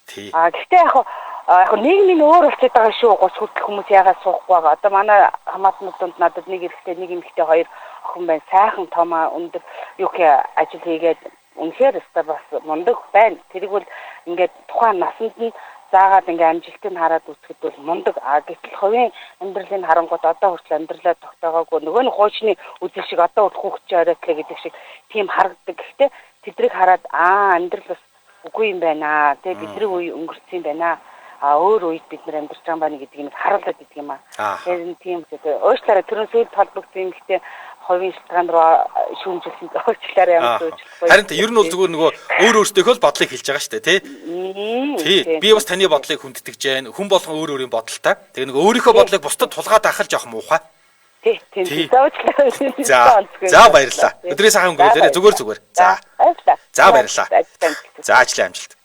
Тий. Аа гэхдээ яг нийгмийн өөр болчиход байгаа шүү. 30 хүртэлх хүмүүс яагаад суухгүй байгаа. Одоо манай хамаатнууд донд надад нэг эрэгтэй нэг эмэгтэй хоёр охин байна. Сайхан том өндөр юу гэх ажил хийгээд үнэхээр өстой бас мундаг байна. Тэрийг бол ингээд тухайн насанд нь заагаад ингээ амжилтыг хараад үзэхэд бол мундаг. А гэтэл хувийн амьдралыг харангуут одоо хүртэл амьдралаа тогтоогоогүй нөгөө нь хуучны үзэл шиг одоо хүртэл хүүхд чи оройтлоо гэдэг шиг тийм харагддаг. Гэхдээ тэдрийг хараад аа амьдрал бас үгүй юм байна. Тэ бидний үе өнгөрсөн юм байна. А өөр үед бид нар амьдарч байгаа юм байна гэдгийг нь харуулад идэг юм аа. Тэгэхээр тийм уучлаарай түрүүн сүйд холбогдсон юм гэхдээ хувийн шалтгаан руу шүүмжилсэн уучлаарай ямар ч уучлахгүй. Харин ер нь бол зүгээр нөгөө өөр өөртөөхөө л бодлыг хэлж байгаа шүү дээ тий. Тий. Би бас таны бодлыг хүндэтгэж जैन. Хүн болгон өөр өөрийн бодолтой. Тэгээ нөгөө өөрийнхөө бодлыг бусдад тулгаад авах л жоох муухай. Тий, тий. За уучлаарай. За. За баярлалаа. Өдрийн сайхан өнгөрөөлөө зүгээр зүгээр. За. Баярлалаа. За баярлалаа. За ажлын амжилт.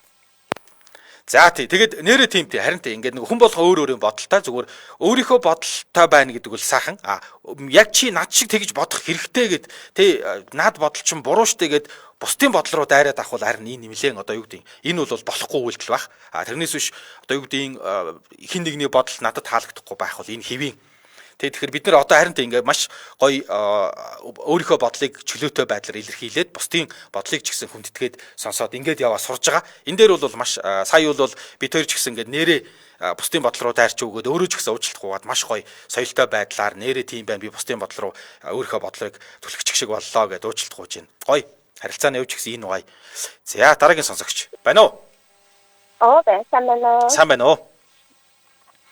За тий. Тэгээд нэрээ тийм тий. Харин тий. Ингээд нэг хүн болгон өөр өөрийн бодолтой зүгээр өөрийнхөө бодолтой байна гэдэг бол сайхан. А яг чи над шиг тэгж бодох хэрэгтэй гэд тий над бодол чинь буруу штэ гэд бусдын бодол руу дайраад авах бол харин энэ нэмлэн одоо юу гэдэг энэ бол болохгүй үйлдэл байх. А тэрнээс биш одоо юу гэдэг хин нэгний бодол надад таалагдахгүй байх бол энэ хэвийн. Тэгэхээр бид нар одоо харин тийм ингээ маш гоё өөрийнхөө бодлыг чөлөөтэй байдлаар илэрхийлээд бусдын бодлыг ч гэсэн хүндэтгээд сонсоод ингээд яваа сурж байгаа. Энэ дээр бол маш сая бол бид хоёр ч гэсэн ингээд нэрээ бусдын бодол руу дайрч өгөөд өөрөө ч гэсэн уучлах угаад маш гоё соёлтой байдлаар нэрээ тийм байна би бусдын бодол руу өөрийнхөө бодлыг түлхчих шиг боллоо гэд уучлах гуйж байна. Гоё харилцааны явж гэсэн энэ гоё. За дараагийн сонсогч байна уу? Оо байна сайн байна уу? Сайн байна уу?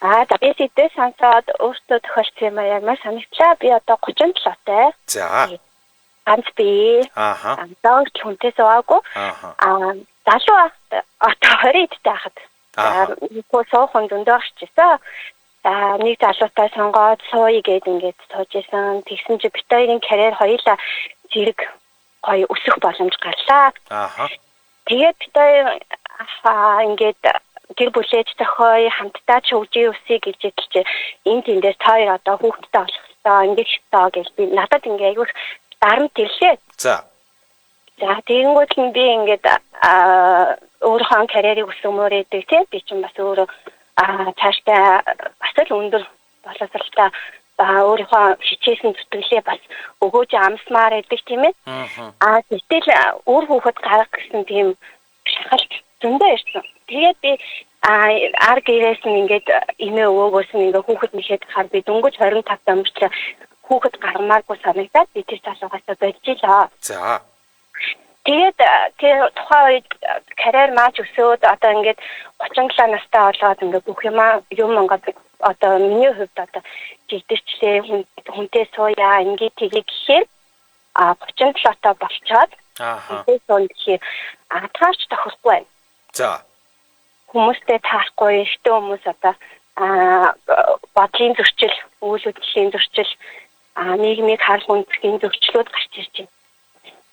Аа за би сэдвээ сонсоод өөртөө тохиолдсон юм аа яг маш санагдлаа. Би одоо 37-тай. За. Ганц би. Ааха. Одоо хүртэл хүнтэй суугаагүй. Аа залуу одоо 20 эдтэй хахад. Аа. Нөгөө суух хүн зөндөө гарчээсэн. За нэг залуутай сонгоод сууя гэд ингээд сууж исэн. Тэгсэн чи бит хоёрын карьер хоёулаа зэрэг гоё өсөх боломж гарлаа. Ааха. Тэгээд бит хоёр ингээд гэр бүлээж зохио хамтдаа ч хөгжиж үсье гэж хэлж энэ тэндээс та хоёр одоо хүүхэдтэй болох ёстой ингэж ёстой гэж би надад ингээ айгүйх дарамт ирлээ. За. За тэгэнгүүт нь би ингээд өөрийнхөө карьерийг өсгөмөр өгдөг тийм би чинь бас өөрөө цаашдаа бас л өндөр боловсралтай өөрийнхөө хичээсэн зүтгэлээ бас өгөөж амсмаар байдаг тийм ээ. Аа гэтэл үр хүүхэд гарах гэсэн тийм шахалт зөндөө ирсэн. Тэгээд би ар гэрээс нь ингээд эмээ өвөөгөөс нь ингээд хүүхэд нэхэд хар би дөнгөж 25 таа мөртлөө хүүхэд гаргамааргүй санагдаад би тэр залуугаасаа болж илаа. За. Тэгээд тэр тухайн үед карьер мааж өсөөд одоо ингээд 37 настай болоод ингээд бүх юм ингээд одоо миний хувьд одоо жигдэрчлээ хүнтэй сууя ингээд тгий гэхээр 37 таа болчоод ааха хүнтэй суун гэхээр таарч тохирохгүй байна. За. Хүмүүстэй таарахгүй, эртний хүмүүс одоо бодлын зөрчил, үйл хөдлөлийн зөрчил, нийгмийг харах үндэсний зөрчлүүд гарч ирж байна.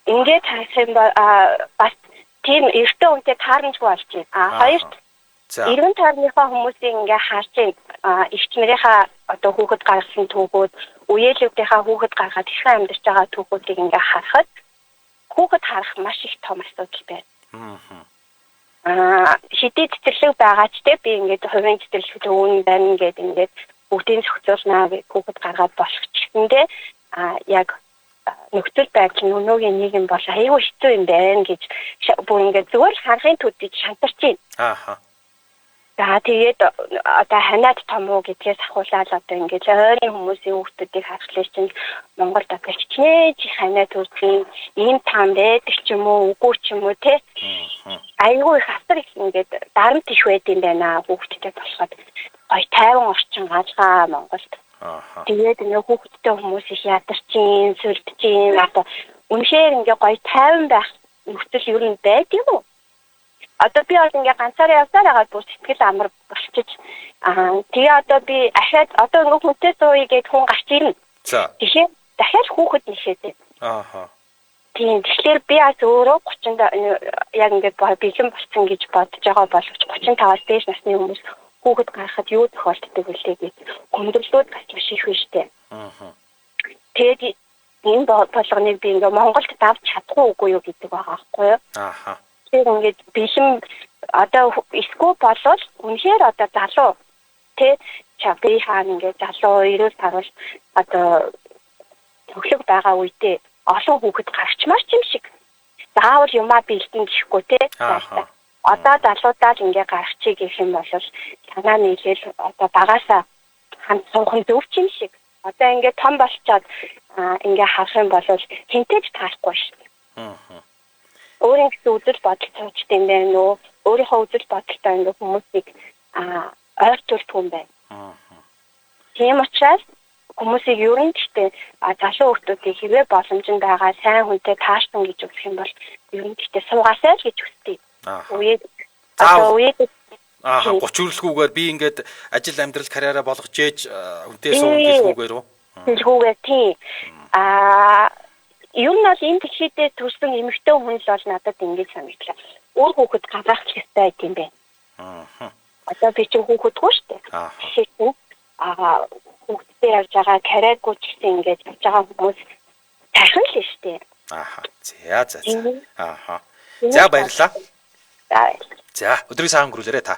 Ингээд харах юм бол бас тийм эртний хүнтэй таарамжгүй болж байна. Хоёрт эргэн тойрныхоо хүмүүсийг ингээ харж байна. Эгч нарынхаа одоо хүүхэд гаргасан түүхүүд, үеэлүүдийнхаа хүүхэд гаргаад хэрхэн амьдарч байгаа түүхүүдийг ингээ харахад хүүхэд харах маш их том асуудал байна. Хэдий цэцэрлэг байгаа ч те би ингээд хувийн цэцэрлэгт өгнө байна гэд ингээд бүгдийг зохицуулнаа гэж хүүхэд гаргаад болох ч гэсэндээ яг нөхцөл байдал нь өнөөгийн нийгэм бол аюул хэцүү юм байна гэж бүр ингээд зүгээр л харахын төдий шантарч байна. Ааха. За тэгээд одоо ханиад том уу гэдгээс ахуулаад одоо ингээд ойрын хүмүүсийн хүүхдүүдийг харахлаа чинь Монголд одоо хичнээн их ханиад төрдөг ийм таам байдаг ч юм уу үгүй ч юм уу те. Айгүй их асар их ингээд дарамт их байд юм байна хүүхдтэй болоход. Гой тайван орчин галгаа Монголд. Тэгээд ингээ хүүхдтэй хүмүүс их ядарчин, сүлдчин одоо үнэхээр ингээ гой тайван байх нөхцөл ер нь байд юм уу? Одоо би бол ингээ ганцаараа явсаар байгаа бүр сэтгэл амар болчих. Тэгээ одоо би ахаад одоо ингээ хүнтэй сууя гэд хүн гарч ирнэ. За. Тэгэхээр дахиад хүүхэд нэшээд байна. Ааха. Тийм. Тэгэхээр би бас өөрөө 30 яг ингээ бэлэн болсон гэж бодож байгаа боловч 35-аас дээш насны хүмүүс хүүхэд гаргахад юу тохиолддог вүлээ гэж хүндрэлүүд бас маш их байна штэ. Ааха. Тэгээд энэ болгоныг би ингээ Монголд давж чадахгүй үгүй юу гэдэг байгаа байхгүй юу? Ааха. Тэгэхээр ингээд бэлэн одоо эсгүй болвол үнэхээр одоо залуу тэ би хаана ингээд залуу эрүүл таруул одоо төвлөг байгаа үедээ олон хүүхэд гарчмаар ч юм шиг заавал юмаа бэлдэн гэхгүй тэ. Одоо залуудаа л ингээ гаргачих гэх юм бол санаа нийлээл одоо багасаа хамт суух нь зөв ч юм шиг. Одоо ингээ том болчоод ингээ харах юм бол хинтээ ч таарахгүй шүү. Өөрийн гэсэн үзэл бодол цуучтай юм байна уу? Өөрийнхөө үзэл бодолтой ингээ хүмүүсийг ойртуулдаг юм байна. Тийм учраас хүмүүсийг ер нь гэхдээ залуу хүмүүсийг хэвээ боломж нь байгаа сайн хүнтэй таарсан гэж үзэх юм бол ер нь гэхдээ суугаасай л гэж хүсдэг. Үеэ одоо үеэ 30 өрлөхгүйгээр би ингээд ажил амьдрал карьераа болгож ээж хүнтэй сууна гэлгүйгээр үү? Гэлгүйгээр тийм. Ер нь бол энэ дэлхийдээ төрсэн эмэгтэй хүн л бол надад ингэж санагдлаа. Үр хүүхэд гаргах хэрэгтэй байт юм байна. Одоо би чинь хүүхэдгүй шүү дээ. Тэгэхээр хүүхэдтэй явж байгаа карьергүй ч гэсэн ингэж явж байгаа хүмүүс тархан л шүү дээ. Ааха. За за за. Ааха. За баярлалаа. За. За өдрийг сайн өнгөрүүлээрэй та.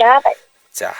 За баярлалаа. За.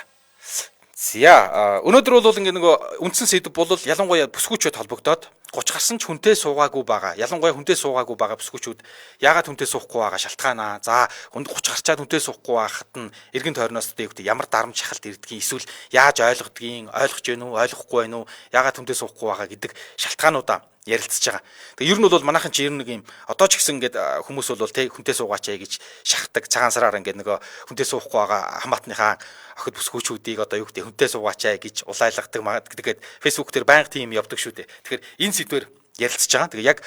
За өнөөдөр бол ингээ нөгөө үндсэн сэдв бол ялангуяа бүсгүүчүүд холбогдоод 30 гарсан ч хүнтэй суугаагүй байгаа. Ялангуяа хүнтэй суугаагүй байгаа бүсгүүчүүд яагаад хүнтэй суухгүй байгаа шалтгаанаа. За хүнд 30 гарчаад хүнтэй суухгүй байхад нь эргэн тойрноос дэвхтэй ямар дарамт шахалт ирдгийг эсвэл яаж ойлгодгийг, ойлгож гэнэ үү, ойлгохгүй байна уу, яагаад хүнтэй суухгүй байгаа гэдэг шалтгаануудаа ярилцж байгаа. Тэгээ ер нь бол манайхан чи ер нь нэг юм одоо ч гэсэн ингээд хүмүүс бол тэ хүнтэй суугаач ээ гэж шахдаг. Цагаан сараар ингээд нөгөө хүнтэй суухгүй байгаа хамаатныхаа охид бүсгүүчүүдийг одоо юу гэдэг хүнтэй суугаач ээ гэж улайлгадаг. Тэгээд Facebook дээр байнга тийм явдаг шүү дээ. Тэгэхээр энэ сэдвээр ярилцж байгаа. Тэгээ яг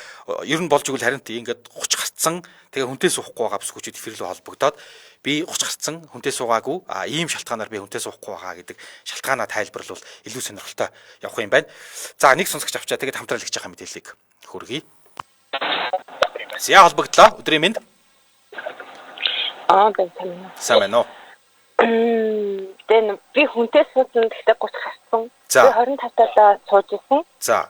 ер нь болж игэл харин тийм ингээд 30 гарцсан тэгээ хүнтэй суухгүй байгаа бүсгүүчүүд эфир рүү холбогдоод би 30 гарцсан хүнтэй суугаагүй ийм шалтгаанаар би хүнтэй суухгүй байгаа гэдэг шалтгаанаа тайлбарлавал илүү сонирхолтой явах юм байна. За нэг сонсогч авчаа тэгээд хамтраалагч байгаа мэдээллийг хүргэе. За холбогдлоо. Өдрийн мэнд. Сайн Сайн байна уу? Тэн би хүнтэй суусан гэхдээ 30 гарцсан. Би 25 талаа сууж исэн. За.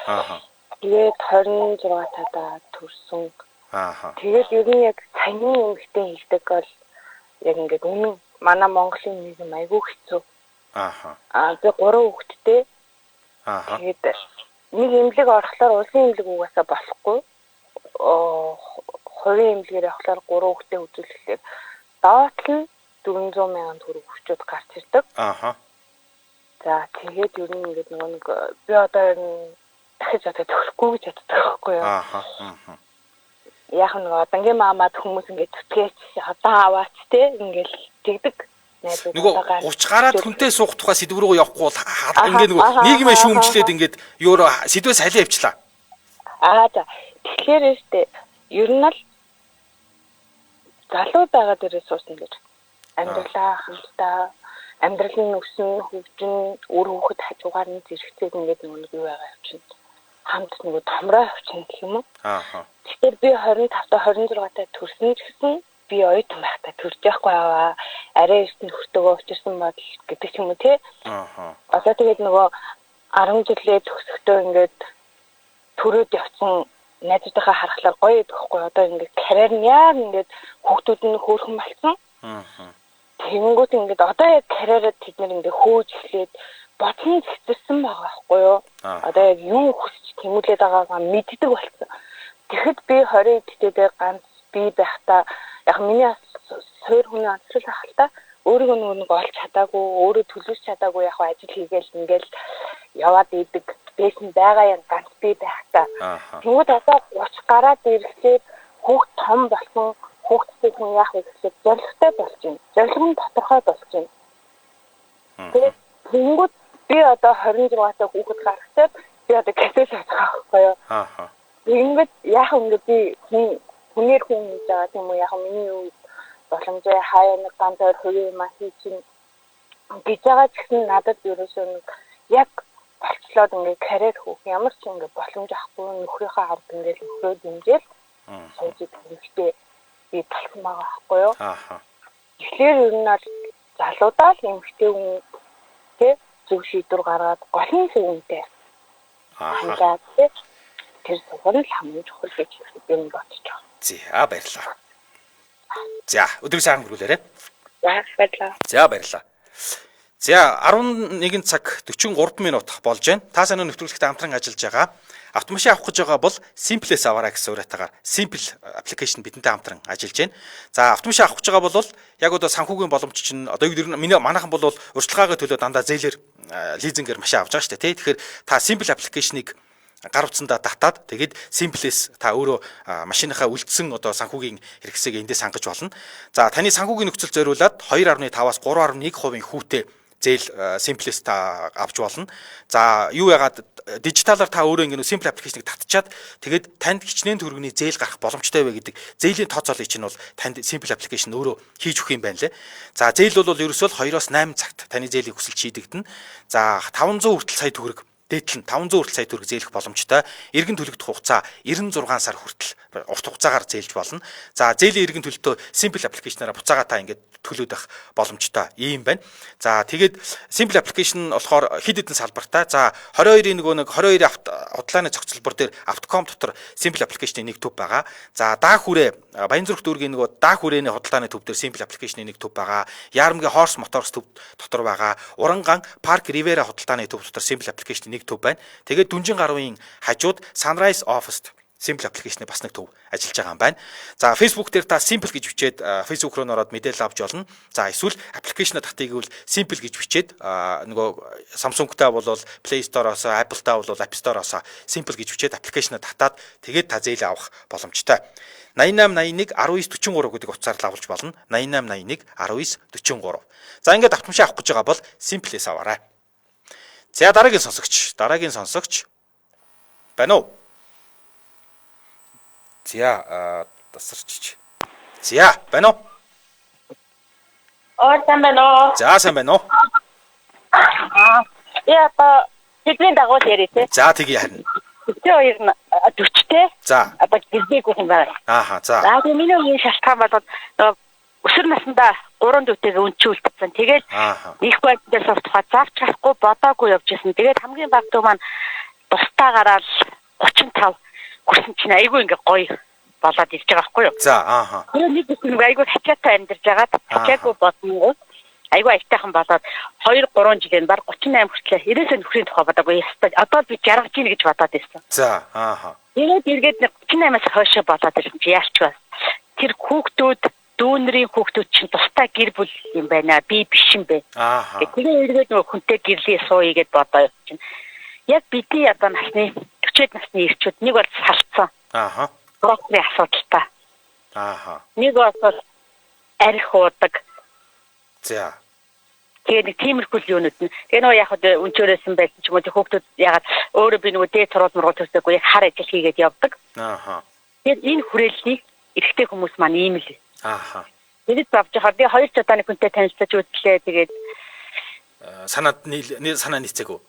Аа. Тэгээд 26 талаа төрсөн. Аа. Тэгээд ер нь яг саяны эмэгтэй хэлдэг бол яг ингээд үнэн манай Монголын нийгэм айгүй хэцүү. Аа. Би 3 хүүхэдтэй. Аа. Тэгээд нэг эмнэлэг орохлоор улсын эмнэлэг угаасаа болохгүй. Хувийн эмнэлгээр явахлаар 3 хүүхэдтэй үзүүлэхлээр доотлол нь 400 мянган төгрөг хүчүүд гарч ирдэг. Аа. За тэгээд ер нь ингээд нөгөө нэг би одоо ер нь дахиж одоо төгсөхгүй гэж боддог байхгүй юу? Аа. Яг нэг одонгийн маамад хүмүүс ингээд зүтгээч одоо аваач те ингээд тэгдэг. Нөгөө 30 гараад хүнтэй суух тухай сэдв рүү явахгүй бол ингээд нөгөө нийгмээ шүүмжлээд ингээд юу сэдвээс халиа явчлаа. Аа за тэгэхээр штэ ер нь л залуу байгаа дээрээ суусан гэж амьдралаа хамтдаа амьдрал нь өснө, хөгжин, үр хүүхэд хажуугаар нь зэрэгцээд ингээд нөгөө нэг юу байгаа явчихна. Хамт нөгөө томроо явчихна гэх юм уу? Аа. Тэгэхээр би 25 та 26 та төрсөн ч гэсэн би оюутан байхдаа төрж яахгүй аваа. Арай эрт нь хөртөгөө учирсан бодол гэдэг ч юм уу те. Аа. Одоо тэгээд нөгөө 10 жилээ төгсөхдөө ингээд төрөөд явчихсан найзуудынхаа харахлаар гоё идэхгүй. Одоо ингээд карьер нь яг ингээд хүүхдүүд нь хөөрхөн болсон. Аа. Тэгэнгүүт ингээд одоо яг карьераа тэд нэр ингээд хөөж эхлээд Бодсон цэцэрсэн байгаа байхгүй юу? Одоо яг юу хүсч тэмүүлээд байгаагаа мэддэг болсон. Тэгэхэд би 20 дэдээ ганц би байхдаа яг миний суур хүний онцлог ах л та өөрийгөө нөгөө нэг олж чадаагүй, өөрөө төлөвлөж чадаагүй яг ажил хийгээл ингээл яваад идэг байсан байгаа юм ганц би байхдаа. Тэнгүүд одоо 30 гараад ирэхлээр хүүхд том болсон, хүүхдтэй хүн яах вэ гэхлээр зорилготой болж байна. Зорилго нь тодорхой болж байна. Тэгээд тэнгүүд би одоо 26 та хүүхэд гаргацаад би одоо гэртээ суух байхгүй юу? Аа. Тэнгүүд яах вэ би хүн хүнээр хүн гэж байгаа тийм үү? Яг миний юу боломжтой хаяа нэг ганц хоёр хувийн юм хий чинь гэж байгаа ч гэсэн надад ерөөсөө нэг яг болцлоод ингээ карьер хөөх ямар ч ингээ боломж авахгүй нөхрийнхөө ард ингээл нөхрөө дэмжээл сууж идэх хэрэгтэй би болсон байгаа байхгүй юу? Аа. Тэгэхээр ер нь бол залуудаа л эмэгтэй хүн тэ зөв шийдвэр гаргаад гол нь зөв үнтэй. Аа. Тэр зөвхөн л хамгийн чухал гэж би бодож байгаа. За баярлалаа. За өдрийн сайхан хүргүүлээрэй. За баярлалаа. За баярлалаа. За 11 цаг 43 минут болж байна. Та сайн нэвтрүүлэгт хамтран ажиллаж байгаа. Автомашин авах гэж байгаа бол Simple-с аваарай гэсэн уриатаагаар Simple application бидэнтэй хамтран ажиллаж байна. За автомашин авах гэж байгаа бол яг одоо санхүүгийн боломж чинь одоо юу гэдэг миний манайхан бол урьдчилгаагаа төлөө дандаа зээлэр лизингээр машин авч байгаа шүү дээ, тий. Тэгэхээр та Simple application-ыг гар утсандаа татаад тэгээд Simple-с та өөрөө машиныхаа үлдсэн одоо санхүүгийн хэрэгсээг эндээс хангаж болно. За таны санхүүгийн нөхцөл зориулаад 2.5-аас 3.1% хүүтэй зээл Simple-с та авч болно. За юу яагаад дижиталаар та өөрөө ингэ Simple application-ыг татчаад тэгээд танд хичнээн төгрөгийн зээл гарах боломжтой вэ гэдэг зээлийн тооцоолыг чинь бол танд Simple application өөрөө хийж өгөх юм байна лээ. За зээл бол ерөөсөө 2-оос 8 цагт таны зээлийн хүсэлт шийдэгдэнэ. За 500 хүртэл сая төгрөг дээдл нь 500 хүртэл сая төгрөг зээлэх боломжтой. Эргэн төлөгдөх хугацаа 96 сар хүртэл урт хугацаагаар зээлж болно. За зээлийн эргэн төлөлтөө Simple application-аараа буцаагаа та ингээд төлөөд авах боломжтой ийм байна. За тэгээд Simple application болохоор хэд хэдэн салбартай. За 22-ийн нөгөө нэг 22 авто худлааны зохицолбор дээр Автоком дотор Simple application-ы нэг төв байгаа. За Даах хүрээ Баянзүрх дүүргийн нөгөө Даах хүрээний худалдааны төв дээр Simple application-ы нэг төв байгаа. Яармгийн Horse Motors төв дотор байгаа. Уранган Park Rivera худалдааны төв дотор Simple application-ы нэг төв байна. Тэгээд Дүнжин гаруйн хажууд Sunrise Office-т Simple application-ы бас нэг төв ажиллаж байгаа юм байна. За Facebook дээр та Simple гэж бичээд Facebook руу нороод мэдээлэл авч болно. За эсвэл application-а татъя гэвэл Simple гэж бичээд нөгөө Samsung-тай бол Play Store-оос, Apple-тай бол App Store-оос Simple гэж бичээд application-а татаад тэгээд та зээл авах боломжтой. 88 81 19 43 гэдэг утсаар л авалж болно. 88 81 19 43. За ингээд автомашин авах гэж байгаа бол Simple-с аваарай. За дараагийн сонсогч, дараагийн сонсогч байна уу? За тасарчиж. За байна уу? Оо сайн байна уу? За сайн байна уу? Аа. Я одоо тэдний дагуу яриа те. За тэгье харин. 42 нь 40-тэй. За. Одоо гэрдээгүй юм байна. Ааха за. За тэгээ миний үеийн шалтгаан бол нөгөө өсвөр насндаа 3 дүүтэйгээ өнчүүлдсэн. Тэгээд их байдал дээр тухай зарч харахгүй бодоогүй явж исэн. Тэгээд хамгийн бага дүү маань тусдаа гараад 35 хүрсэн чинь айгүй ингээ гоё болоод ирж байгаа байхгүй юу? За ааха. Тэр нэг нэг айгүй хачаатай амьдарч байгаад хачаагүй бодмоо айгүй аятайхан болоод 2 3 жилийн баг 38 хүртлээ 90-ээс нөхрийн тухай бодоогүй. Ястаа одоо би жаргаж гин гэж бодоод ирсэн. За ааха. Тэгээд эргээд 38-аас хойшоо болоод ирсэн чи яалч ба. Тэр хүүхдүүд дүүнрийн хүүхдүүд чинь тустай гэр бүл юм байна. Би биш юм бэ. Ааха. Тэгээ эргээд нөгөө хүнтэй гэрлээ сууя гэд бодоо чинь. Яг бидний одоо насны 40-д насны ирчүүд нэг бол салцсан. Ааха. Брокколи асуудалтай. Ааха. Нэг бол арх уудаг. За. Тэгээ нэг тиймэрхүү юунууд нь. Тэгээ нөгөө яг хөө өнчөөрөөсөн байсан ч юм уу тэг хүүхдүүд ягаад өөрөө би нөгөө дээд сургууль мургуул төсөөгүй яг хар ажил хийгээд явдаг. Ааха. Тэгээд энэ хүрээллийг эрэгтэй хүмүүс маань ийм л. Ааха. Тэгэд бавж хаа би 2 ч удаа нэг хүнтэй танилцаж үзлээ. Тэгээд санаад санаа нийцээгүй.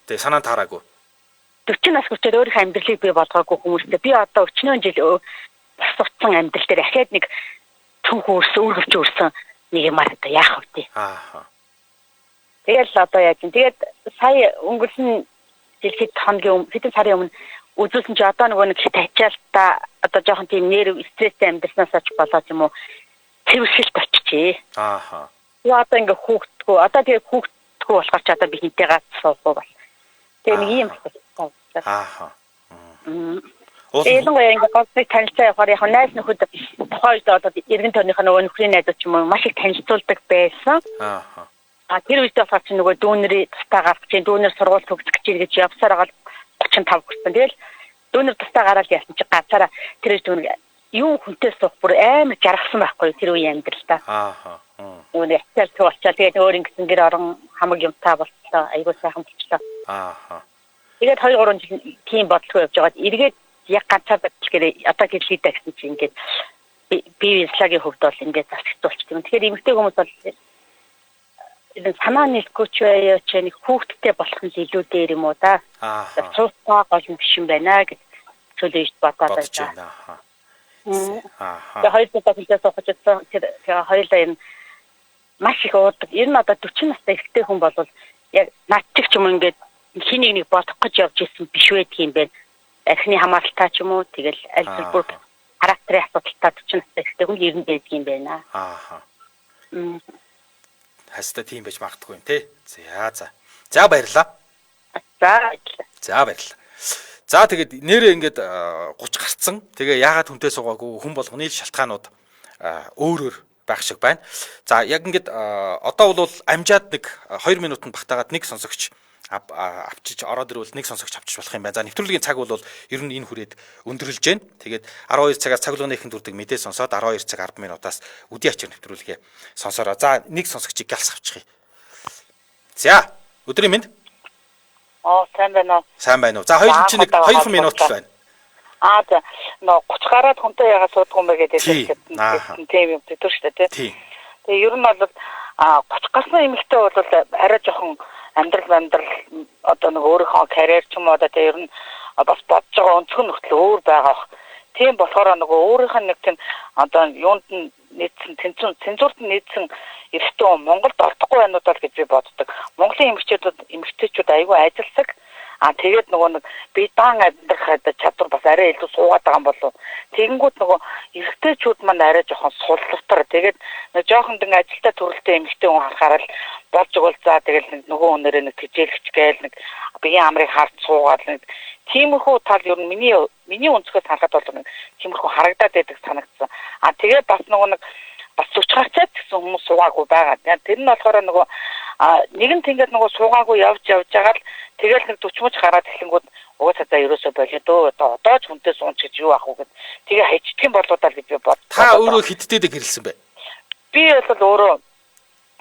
Тэгээ санаа таараагүй. 40 нас хүрчээд өөрийнхөө амьдралыг бий болгоогүй хүмүүстэй би одоо 40 жил бас утсан амьдрал дээр ахаад нэг түнх өөрсөн, өөргөвч өөрсөн нэг юмар одоо яах вэ? Ааха. Тэгэл одоо яаж юм. Тэгээд сая өнгөрсөн жил хэд хоногийн өмнө, хэдэн сарын өмнө үзүүлсэн чи одоо нөгөө нэг тачаалтаа одоо жоохон тийм нерв стресстэй амьдрснаас ч болоод юм уу цэвэршилт очжээ. Ааха. Тэгээ одоо ингээ хүүхдгүү. Одоо тэгээ хүүхд хүсдэггүй болохоор ч одоо би хинтээ гац суухгүй бол. Тэгээ нэг ийм асуудал. Ааха. Ялангуяа ингээд голцыг танилцаа явахаар яг найз нөхөд тухайн үед одоо эргэн тойрныхоо нөгөө нөхрийн найзууд ч юм уу маш их танилцуулдаг байсан. Ааха. А тэр үед болохоор чи нөгөө дүүнэрийн тусдаа гарах чинь дүүнэр сургууль төгсөх гэж гэж явсаар байгаа 35 хүрсэн. Тэгэл дүүнэр тусдаа гараад яасан чи ганцаараа тэр үед нэг юу хүнтэй суух бүр амар жаргасан байхгүй тэр үеийн амьдрал та. Ааха. Үүний ачаал төв очоод тэгээд өөр ингэсэн гэр орон хамаг юмтай болтлоо. Айгуу сайхан болчлоо. Ааха. Тэгээд 2 3 жил тийм бодлого явж байгаад эргээд яг ганцаар бадлагаарээ одоо гэрлийдэ гэсэн чинь ингээд би визлагийн хувьд бол ингээд засагдуулчих юм. Тэгэхээр эмэгтэй хүмүүс бол энэ санаа нийлэхгүй ч байя ч нэг хүүхдтэй болох нь илүү дээр юм уу да. Аа. Цуутаа гол нь биш юм байна гэж сүүлийн үед бодоод байна. Аа. Тэгээ хоёр удаа хүнтэй суух гэж тэр хоёулаа юм маш их уудаг. Ер нь одоо 40 настай эрэгтэй хүн бол яг над чиг ч юм ингээд хин нэг бодох гэж явж исэн биш байдаг юм байна. Архины хамааралтай ч юм уу тэгэл аль зүрх характерын асуудалтай 40 настай эрэгтэй хүн ер нь байдаг юм байна. Аа. Хаста тийм байж магадгүй юм те. За за. За баярлалаа. За. За баярлалаа. За тэгээд нэрээ ингээд 30 гарцсан. Тэгээ яагаад хүнтэй суугаагүй хүн болгоны л шалтгаанууд өөр өөр байх шиг байна. За яг ингээд одоо бол амжаад нэг 2 минутанд багтаагаад нэг сонсогч авчиж ороод ирвэл нэг сонсогч авчиж болох юм байна. За нэвтрүүлгийн цаг бол ер нь энэ хүрээд өндөрлөж байна. Тэгээд 12 цагаас цаглууны ихэнд дүрдэг мэдээ сонсоод 12 цаг 10 минутаас үдийн ачаар нэвтрүүлгээ сонсороо. За нэг сонсогчийг галс авчих юм. За өдрийн мэнд. Оо сайн байна уу? Сайн байна уу? За хоёул чинь нэг 2 минут л байна. Аа за нөө 30 гараад хүнтэй яагаад суудгүй юм бэ гэдэг тийм юм дээр шүү дээ тий. Тэгээ ер нь бол 30 гарсан эмэгтэй бол арай жоохон амьдрал одоо нэг өөрийнхөө карьер ч юм уу одоо тэр ер нь бас бодож байгаа өнцгөн нөхцөл өөр байгаа бах. Тийм болохоор нөгөө өөрийнх нь нэг тийм одоо юунд нь нийцсэн цензурт нь нийцсэн эрэгтэй хүн Монголд ордохгүй байна уу гэж би боддог. Монголын эмэгтэйчүүд айгүй ажилсаг. А тэгээд нөгөө нэг бидаан амьдрах чадвар бас арай илүү суугаад байгаа юм болов. Тэгэнгүүт нөгөө эрэгтэйчүүд маань арай жоохон суллалтар. Тэгээд нэг жоохон дэн ажилтаа төрөлтэй эмэгтэй хүн харахаар л болж өгөл за тэгэл нөгөө хүнээрээ нэг тэжээлгч гээл нэг биеийн амрыг харж суугаад нэг тиймэрхүү тал ер нь миний өнцгөөс харахад бол нэг тиймэрхүү харагдаад байдаг санагдсан. А тэгээд бас нөгөө нэг бас 40 гарцаад гэсэн хүмүүс суугаагүй байгаа. Тэр нь болохоор нөгөө нэгэн тэнгээд нөгөө суугаагүй явж байгаа л тэгэл нэг 40 гараад эхлэнгүүд угаасаа за ерөөсөө болио дөө одоо ч хүнтэй суунч гэж юу ах вэ гэд тэгээ хайчдах юм болоо даа гэж би бод. Та өөрөө хэдтэй гэрэлсэн бэ? Би бол өөрөө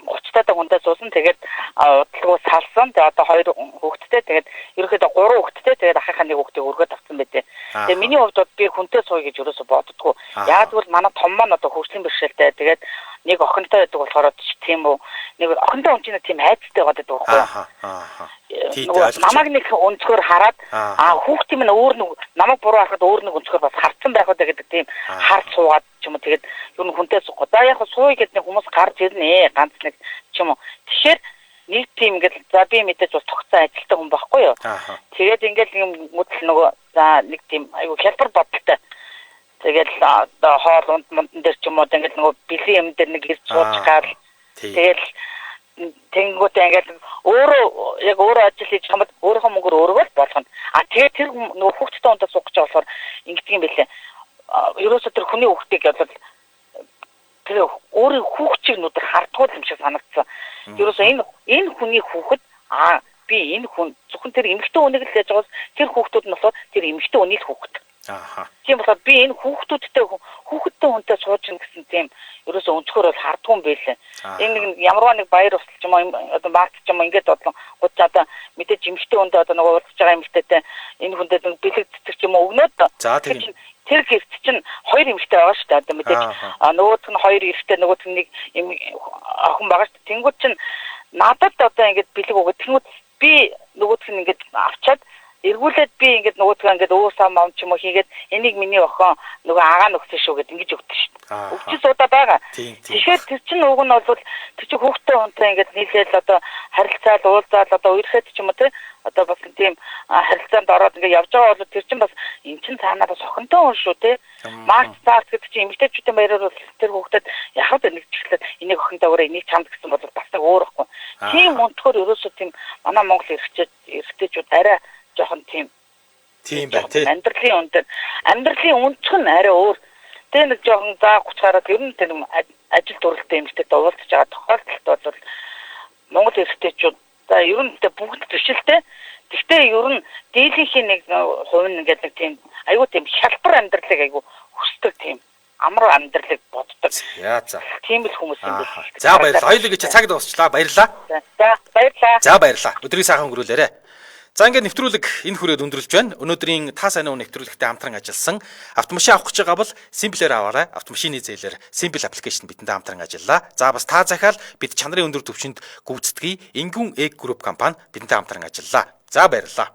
30 таа хүнтэй суусан. Тэгээд удалгүй салсан. Тэгээд одоо 2 хүүхэдтэй. Тэгээд ерөнхийдөө 3 хүүхэдтэй. Тэгээд ахынхаа нэг хүүхдийг өргөд авсан байлээ. Тэгээд миний хувьд бол би хүнтэй сууя гэж ерөөсө боддгоо. Яг тэгвэл манай том маань одоо хөгжлийн бэрхшээлтэй. Тэгээд нэг охинтой байдаг болохоор тийм үү. Нэг охинтой хүн чинь тийм хайцтай байгаад байдаг байхгүй юу? Нөгөө намайг нэг өнцгөр хараад хүүхдийн минь өөр нэг намайг буруу харахад өөр нэг өнцгөр бас харцсан байх үү гэдэг тийм харц суугаад ч юм уу тэгээд ер нь хүнтэй суухгүй. За яг сууя гэдэг нэг хүмүүс гарч ирнэ ганц нэг ч юм уу. Тэгэхээр нэг тийм ингээд за би мэдээж бас тогтсон ажилтай хүн байхгүй юу. Тэгээд ингээд юм мөдөл нөгөө за нэг тийм айгу хялбар бодолтой. Тэгэл одоо хоол унд мундан дээр ч юм уу ингээд нөгөө бэлэн юм дээр нэг ирж сууж гал тэгэл тэнгүүтээ ингээд өөрөө яг өөрөө ажил хийж хамаад өөрийнхөө мөнгөөр өөрөөр л болгоно. А тэгээд тэр нөгөө хүүхдтэй ундаа суух гэж болохоор ингэдэг юм билээ. Ерөөсөө тэр хүний хүүхдийг бол тэр өөрийн хүүхчийг нүдэр хардгуул юм шиг санагдсан. Ерөөсөө энэ хүний хүүхэд би энэ хүн зөвхөн тэр эмэгтэй хүнийг л яаж байгаас тэр хүүхдүүд нь болохоор тэр эмэгтэй хүний л хүүхэд. Аа. Тийм болохоор би энэ хүүхдүүдтэй хүүхэдтэй хүнтэй сууж гин гэсэн тийм ерөөсөө өнцгөр бол хардгүй юм байлээ. Энэ нэг ямарваа нэг баяр тусал ч юм уу одоо март ч юм уу ингээд бодлон гуч одоо мэдээж эмэгтэй хүндээ одоо нөгөө уулзж байгаа эмэгтэйтэй энэ хүндээ нэг бэлэг цэцэг ч юм уу өгнөд. За тийм. Тэр гэрт чинь хоёр эмэгтэй байгаа шүү дээ. Одоо мэдээж нөгөөх нь хоёр эрэгтэй нөгөөх нь нэг охин байгаа шүү дээ. Тэнгүүд чинь надад одоо ингээд бэлэг өгөөд тэнгүүд би нөгөөх нь ингээд авчаад Эргүүлээд би ингээд нөгөөдгөө ингээд өө сам мам ч юм уу хийгээд энийг миний охин нөгөө агаа нөхсөн шүү гэд ингэж өгдөг шүү дээ. Өгч суудаа байгаа. Тэгэхээр тэр чинь уг нь бол тэр чинь хүүхдтэй хүнтэй ингээд нийлээл одоо харилцаал уулзаал одоо үерхэд ч юм уу те одоо бас тийм харилцаанд ороод ингээд явж байгаа бол тэр чинь бас эн чинь цаанаа бас охинтой хүн шүү те. Март цаарт гэдэг чинь эмэгтэйчүүдийн баяраар бол тэр хүүхдэд яг л нэг чиглэлээр энийг охинтой өөрөө энийг чамд гэсэн бол бас нэг өөр ихгүй. Тийм өнтгөр ерөөсөө тийм манай Монгол эрэгтэйчүүд арай жоохон тийм байна тий. Амьдралын үн дээр амьдралын үнцг нь арай өөр. Тэгээ нэг жоохон за 30 гараад ер нь тэр ажил дүрэлтэй эмэгтэйтэй уулзаж байгаа тохиолдолд бол Монгол эрэгтэйчүүд за ер нь бүгд биш л дээ. Гэхдээ ер нь дийлэнхийн нэг хувь нь ингээд нэг тийм айгуу тийм хялбар амьдралыг айгуу хүсдэг тийм амар амьдралыг боддог. Яа за. Тийм л хүмүүс юм байна. За баярлалаа. Хоёулаа гэж цаг дуусчлаа. Баярлалаа. За баярлалаа. За баярлалаа. Өдрийн сайхан өнгөрүүлээрэ. За ингээд нэвтрүүлэг энэ хүрээд өндөрлөж байна. Өнөөдрийн та сайн уу нэвтрүүлэгтээ хамтран ажилласан автомашин авах гэж байгаа бол Simple-ээр аваарай. Автомашины зээлээр Simple application бидэнтэй хамтран ажиллаа. За бас та захиал бид чанарын өндөр түвшинд гүйцэтгэе. Ингүн Egg Group компани бидэнтэй хамтран ажиллаа. За баярлалаа.